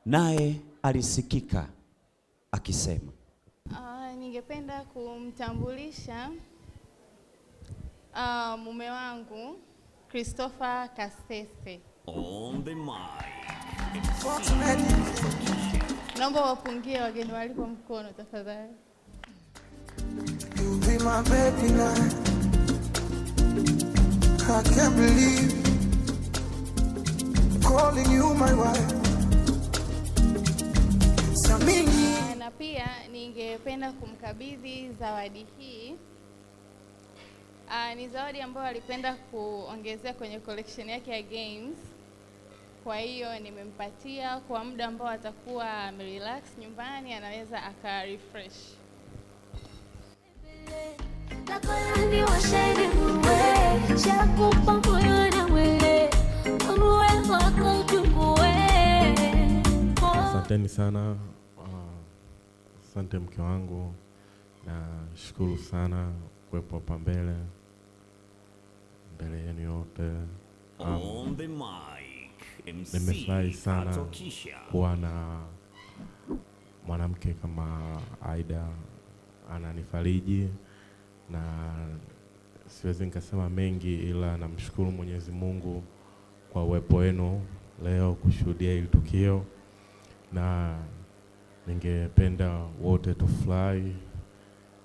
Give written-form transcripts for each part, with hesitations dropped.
Naye alisikika akisema. Ningependa kumtambulisha mume wangu Christopher Kasese. On the mic. Naomba wapungie wageni waliko mkono, tafadhali. You be my baby now. I can't believe calling you my wife. Samini. Na pia ningependa kumkabidhi zawadi hii. Ni zawadi ambayo alipenda kuongezea kwenye collection yake ya games. Kwa hiyo nimempatia kwa muda ambao atakuwa amerelax nyumbani, anaweza aka refresh. Nakolani washeni muwe shakupa moyo na mwele uruwe wako uchukue. Asanteni sana. Asante mke wangu, na shukuru sana kuwepo hapa mbele yenu yote. On the mic. MC Nimefurahi sana Katokisha. Kuwa na mwanamke kama Aida, ananifariji na siwezi nikasema mengi, ila namshukuru Mwenyezi Mungu kwa uwepo wenu leo kushuhudia hili tukio, na ningependa wote tufurahi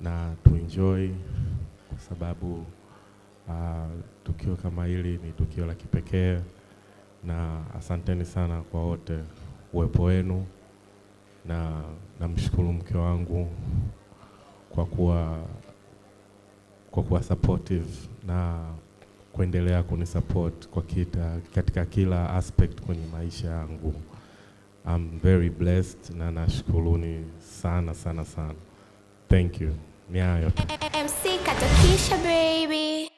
na tuenjoy kwa sababu tukio kama hili ni tukio la kipekee, na asanteni sana kwa wote uwepo wenu, na namshukuru mke wangu kwa kuwa supportive na kuendelea kunisupport katika kila aspect kwenye maisha yangu. I'm very blessed na nashukuruni sana sana sana. Thank you. Ni hayo tu. MC Katokisha, baby.